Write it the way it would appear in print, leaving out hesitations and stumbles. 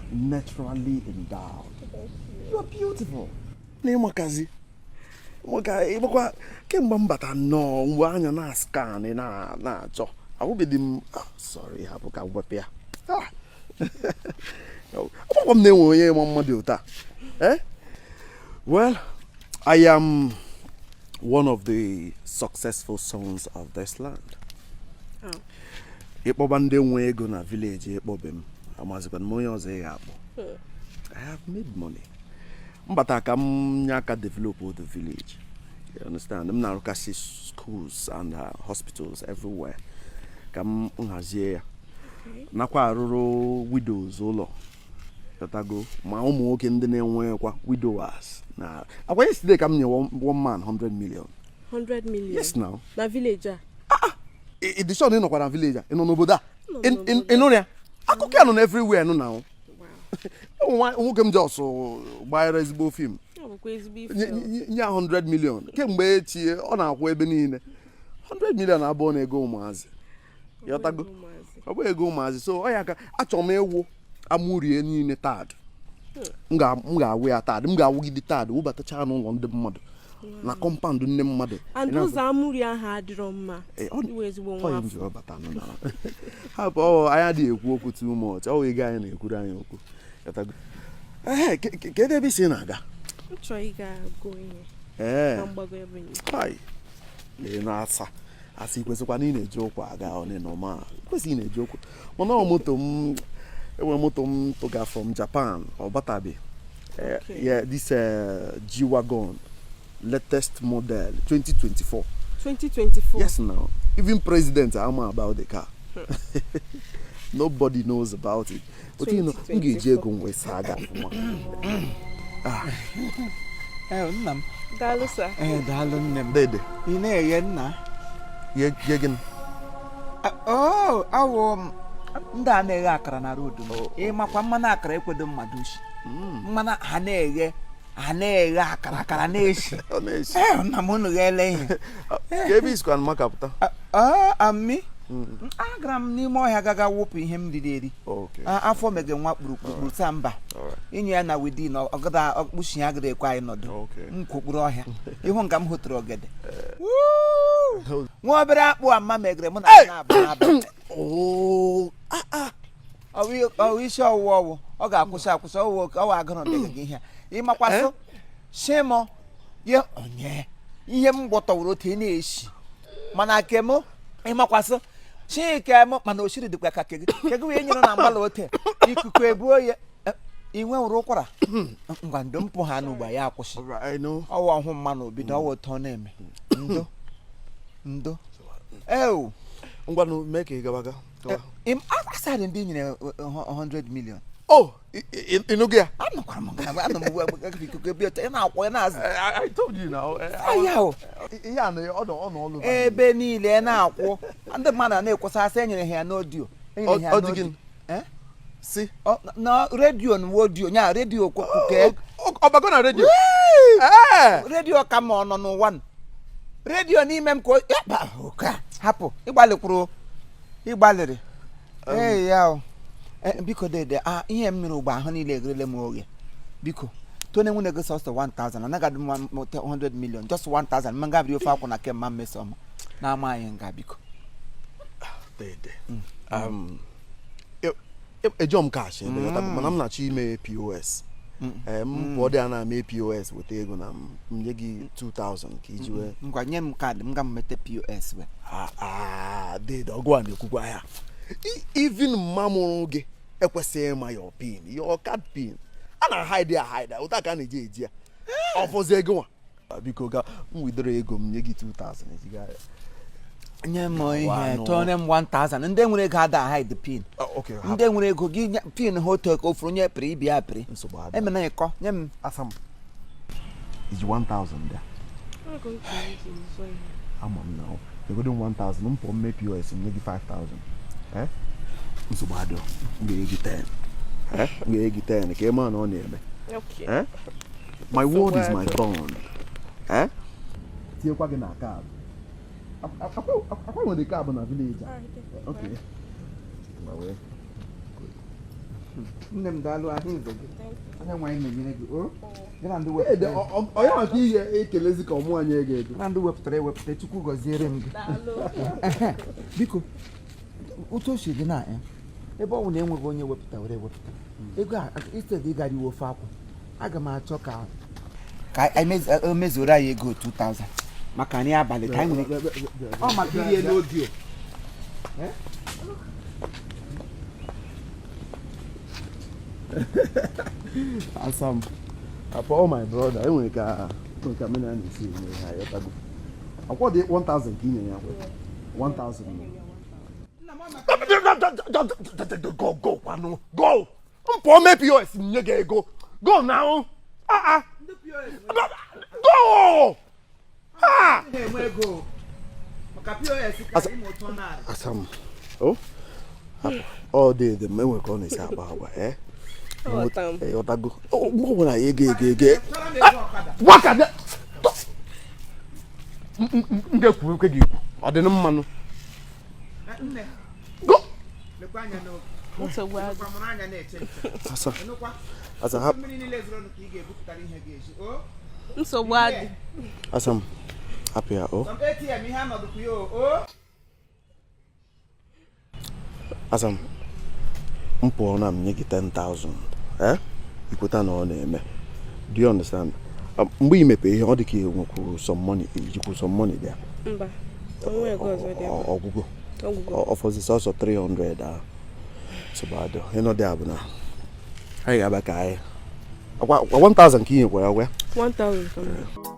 Naturally endowed. You are beautiful. Na ịmakazi maka ịgbakwa kemgbe m bata nnọọ mgbe anya na-ascan na-achọ ahụbeghị m. Ah, sorry, hapụ ka m wepụ ya. Ah. Agbakwa m na-enwe onye ma mmadụ ụta. Eh, well, I am one of the successful sons of this land. Oh. Ịkpọba ndị nwe ego na village, ịkpọbe m, amazikwana m onye ọzọ ị ga-akpọ. I have made money. Mbata ka m nye aka develop the village, you understand? M na-arụkasị schools and hospitals everywhere ka m nhazie ya, nakwa arụrụ widows ụlọ, ghọtago? Ma ụmụ nwoke ndị na-enwekwa widowers na akwa. Yesterday ka m nye one man 100 million. 100 million? Yes now. Na village a? Ị dị sure na ị nọkwa na village a? Ị nọ n'obodo a? Nọ n'obodo. Ị nụrụ ya? Akụkọ ya nọ na everywhere nụ na. Wow. Ụmụ nwoke m just gbanyere ezigbo film. Ọ bụkwa ezigbo ife. Nye ya 100 million kemgbe echi ọ na-akwụ ebe niile. 100 million abụọ na ego ụmụazị, ghọtago? Ụmụazị. Ọ bụ ego ụmụazị. So ọ ya ka achọrọ m ịwụ amụrie niile tad. M ga-awụ ya tad, m ga-awụgide tad wụbatacha n'ụlọ ndị mmadụ na compound nne mmadụ. And Ị na-afụ? ụzọ amụri ahụ adịrọ mma. Eh, Iwe ezigbo ọ nwa ya m afọ. ji webata nụ na hapụ ọ anyị adịghị ekwu okwu too much. Ọ wụ ego anyị na-ekwuru anyị okwu. Ghọtago? Ehe, kedu ebe isi na-aga? M chọrọ ịga gụọ ihe na mgbago ebe enyi. Hai, lee na-asa asị kwesịkwa na ị na-eji ụkwụ aga. Ọ normal kwesịrị ị na-eji ụkwụ, mana ọ moto m, enwere moto m tụga from Japan, ọ batabe. Yeah, this G-Wagon, latest model, 2024. 2024? Yes now, even president ama about the car. Nobody knows about it, but you know, m ga-eji ego m wee saa gị ọfụma. Ee, nna m. Daalụ, sir. Ee, daalụ, nne m. Dede. Ị na-eghe, nna? Ye ye gịnị? Oh, awụ m ndị a na-eghe akara na road m. Ị makwa mmanụ akara ekwedo mmadụ ushi, mmanụ ha na-eghe, ha na-eghe akara, akara na-eshi. Ọ na-esi. Ee, nna m, unu ghele ihe. Ka ebe isikwa makapụta? Amị agara m n'ime ọhịa gaga wụpụ ihe m riri eri. Afọ mege nwa kpurukpuru sa mba. Inye ya na within ọgada ọkpụchi ya agada ekwe anyị nọdụ. M kwokpuru ọhịa ihu nga m hụtụrụ ogede. Woo! Nwa obere akpụ a mma megere mụ na na-abụ n'abalị. Oh, ah ah. Ọwụ isi ọwụwa, ọwụ ọ ga-akwụsị akwụsị, ọwụ ọwụ agụrụ megere gị ihe a. Ịmakwasị shimụ ya onye ihe m gwọtọwụrụ otu ị na-esi, mana ke mụ ịmakwasị chike m, mana osiri dịkwa ka ke gị, ke gị wee nyere na mgbala ote ikuku ebuo ya. Ị nwewụrụ ụkwara, ngwa ndo mpụ ha n'ugbo ya akwụsị. I know. Ọwụ ọhụ mmanụ obido, ọwụ ụtọ na-eme ndo ndo ew. Ngwanụ, mee ka ị gabaga. Gawa. Asarị ndị nyere 100 million. Oh, ịnụgo ya? Anọkwara m nga anọ m ugbu a ikuku ebi ote ị na-akwọ ị na-azụ. I told you now. Aya o. Ihe a na ọ nọ ọlụ. Ebe niile na-akwụ ndị mmadụ na-ekwusa asị enyere ha ya n'audio, enyere ha ya Ọ dị n'audio. gịnị? Eh? Si. Na redio na audio nya redio ke. Ọ bago na redio. Ee. Redio ka ma ọ nọ n'ụwa nụ. Redio n'ime m ka ya ba oke a, hapụ ịgbalịkwuru ịgbalịrị ee ya o. Biko dede a, ihe m mere ugbo ahụ niile egerele m oghe. Biko tone nwunye gị sọsọ 1000, anaghị adị m 100 million, just 1000 mma ngabiri ofe akwụ na kemma mmesoma na-ama anyị nga, biko. Dede. Ejọ m cash ebe ghọta, mana m na-achọ ime POS. Ee, m pụọ dị a na-eme POS weta ego na m nye gị 2000 ka iji wee. Ngwa, nye m kaadị m ga m mete POS wee. Ah, ah, dede, ọgụ a na-ekwukwa ya. Even mma mụrụ gị ekwesịghị ịma your pin, your card pin. A na-hide ya hide, ụta ka a na-eji eji ya. Ọ fọzie ego nwa. Ah, biko ga m widoro ego m nye gị 2000 ejiga ya. Nye m ihe. Wanụ. Tụọrọ m 1000. Ndị nwere ego ada hide pin. Ah, okay, hapụ. Ndị nwere ego gị nye pin ha otu ka ofuru onye pịrị ibi ya pịrị. Nsogbu adị. Emena ịkọ nye m. Asam. Iji 1000 bịa. Ego nke m ji zụọ ihe. Ama m na egodo m 1000, m pụọ mme POS m nye gị 5000. Eh? Nsogbu adị. M ga-enye gị 10. Eh? M ga-enye gị 10 ka ị maa na ọ na-eme. Okay. Eh? My word is my bond. Eh? Tinyekwa gị na cab. Akwa nwere cab na village a. Alright, Okay. Ma wee. Nne m, daalụ, ahụ nze gị, onye nwe anyị na-enyere gị o, gị na ndị wepụtara. Onye maka ihe ekelezi ka ọmụ anyị ego ego. Na ndị wepụtara ewepụta, Chukwu gọziere m gị. Daalụ. Ehe, biko, otu o si dị na ya, ebe ọ bụ na enweghị onye wepụta were ewepụta ego a, instead ịgara iwe ofe akwụ, aga m achọ ka anyị o mezuoro anyị ego 2000 maka nri abalị ka anyị nwere ọ maka iri elu obi o. Eh? Asam, papa, oh my brother, enwere ka mena na-esi eme ihe ayọtago. Akwọ dị 1000 ka i nye ya, 1000. Go, go, kwanụ, go. M pụọ mee POS, nye gị ego. Go now. Ah ah. Go! Ah! Na-enwe ego maka POS ka ime ụtọ narị. Asam. Oh. Hapụ. Ọ dị dị m, enwere ka ọ na-esi akpa agwa, eh? Aghọta m. Ịghọtago. Mgbe ọbụla ego ego ego. Chọrọ m ego ọkada. Waka dị. M ga-ekwu ekwe gị ikwu. Ọ dị mmanụ. Nne. Go! Lekwa anya n'oge. Nsogbu adị. Lekwa mụrụ anya na-eche nche. Asa. Ịnụkwa? Asa hapụ. Mmiri niile zoro ọnụ ka ị ga-ebupụtara ihe ga-eji o. Nsogbu adị. Asam. Hapụ ya o. Some ATM ihe anọdụkwu ya o. Asam. M pụọ na m nye gị 10,000. Eh? Ikweta na ọ na-eme. Do you understand? Mgbe i mepe ihe, ọ dị ka ị nwekwuru some money, ijikwu some money bịa. Mba, onwe ego ọzọ dị ebe a. Ọgwụgwọ. Ọgwụgwọ. Ọfọzi sọsọ 300 ahụ. Sọbadụ. Ịnọdụ a bụ na anyị ga-abịa ka anyị. Akwa 1000 ka ị nyekwara, agwa. 1000 ka m.